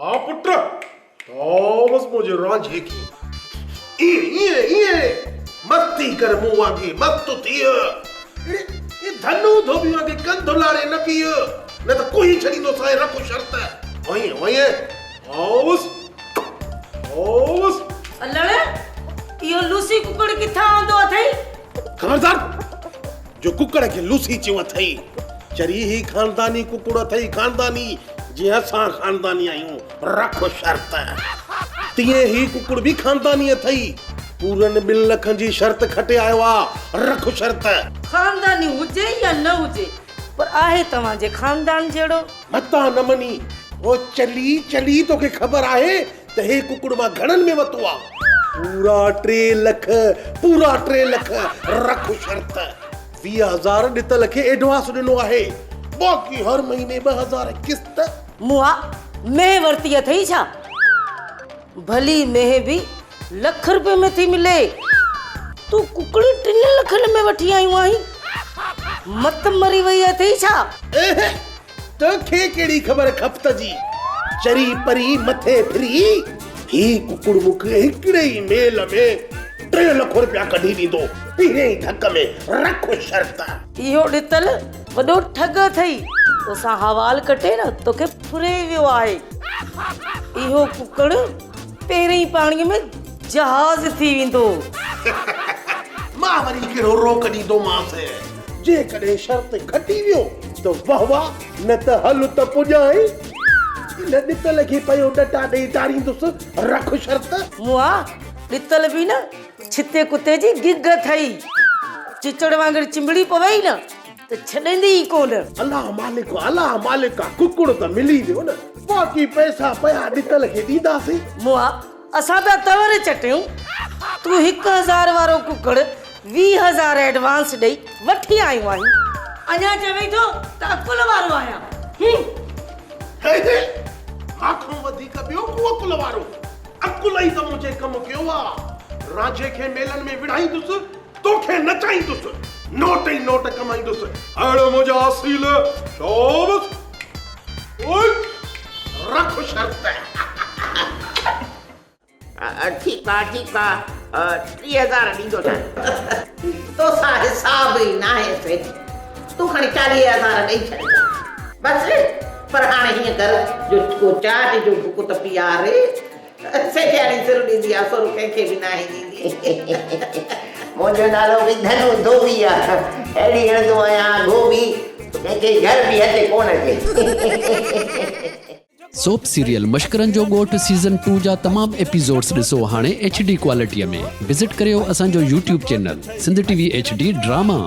ها پٽ، تاوس منهنجي رانجهي کي. ائين ائين ائين، مستي ڪر مون وانگي مست ٿيء. اڙي اي ڌنو ڌوٻي وانگي ڪنڌ لاڙي نه بيهه، نه ته ڪوهي ڇڏيندوسانء رک شرط. ائين ائين، تاوس تاوس. الڙ، اهو لوسي ڪڪڙ ڪٿان آندو اٿئي؟ خبردار! جو ڪڪڙ کي لوسي چيو اٿئي. چري هي خانداني ڪڪڙ اٿئي خانداني، جيئن اسان خانداني آهيون رک شرط. تيئن هي ڪڪڙ به خانداني اٿئي. پورن ٻن لکن جي شرط کٽي آيو آ رک شرط. خانداني هجي يا نه هجي پر آهي توهان جي خاندان جهڙو. متان نه مڃين. او چلي چلي توکي خبر آهي ته هي ڪڪڙ مان گهڻن ۾ وتو آ؟ پورا ٽي لک، پورا ٽي لک، رک شرط. 20 هزار ڏتل کي ايڊوانس ڏنو آهي، باقي هر مهيني 2000 قسط. مئا، مينهن ورتي اٿئي ڇا؟ ڀلي مينهن به لک رپئي ۾ ٿي ملي، تون ڪڪڙ ٽن لکن ۾ وٺي آيون آهين؟ مت مري وئي اٿئي ڇا؟ اهه، توکي ڪهڙي خبر خفت جي، چري پري مٿي ڦري، هي ڪڪڙ مون کي هڪڙي ئي ميل ۾ 3 لک رپيا ڪڍي ڏيندو، پهرين ئي ڌڪ ۾، رک شرط. اهو ڏتل وڏو ٺڳ اٿئي، توسان حوال ڪٽي نه توکي ڦري ويو آهي. اهو ڪڪڙ پهرين ئي پاڻيء ۾ جهاز ٿي ويندو. مان وري ڪهڙو روڪ ڏيندومانس. جيڪڏهن شرط کٽي ويو ته واه واه نه ته هل ته پڄائين. ان ڏتل کي پيو ڏٽا ڏئي ٽاريندس، رک شرط. مئا، ڏتل به نه ڇتي ڪتي جي گگ اٿئي. چچڙ وانگر چنبڙي پويئي نه ته ڇڏيندي ئي ڪونه. الله مالڪ آ، الله مالڪ آ، ڪڪڙ ته ملي ويو نه، باقي پئسا پيا ڏتل کي ڏينداسين. مئا، اسان پيا تنور چٽيون، تون 1000 وارو ڪڪڙ 20,000 ايڊوانس ڏئي وٺي آيو آهين. اڃا چوين ٿو ته عقل وارو آهيان. هون. هي هي، مان کان وڌيڪ ٻيو ڪو عقل وارو؟ عقل ئي ته منهنجي ڪم ڪيو آ. رانجهي کي ميلن ۾ وڙهائيندس، توکي نچائيندس، نوٽ ئي نوٽ ڪمائيندس. اڙ منهنجا اصيل، شابس. اوئي، رک شرط. ٺيڪ آ، ٺيڪ آ، 30,000 ڏيندوسانء. توسان حساب ئي ناهي سيٺ، تون کڻي 40,000 ڏئي ڇڏجان. بس، پر هاڻي هيئن ڪر جو ڪو چاٽ جو ڍڪ ته پيار. سيٺياڻي سر ڏيندي آ، سر ڪنهن کي به ناهي ڏيندي. منهنجو نالو به ڌنو ڌوٻي آ، اهڙي هڻندو آهيان گهوٻي، ڪنهن کي گهر به هٿ ڪونه اچي. سوپ سيريل مشڪرن جو ڳوٺ سيزن ٽو جا تمام ايپيسوڊس ڏسو هاڻي ايڇ ڊي ڪوالٽي ۾ وزٽ ڪريو اسان جو YouTube channel Sindh T V H D drama.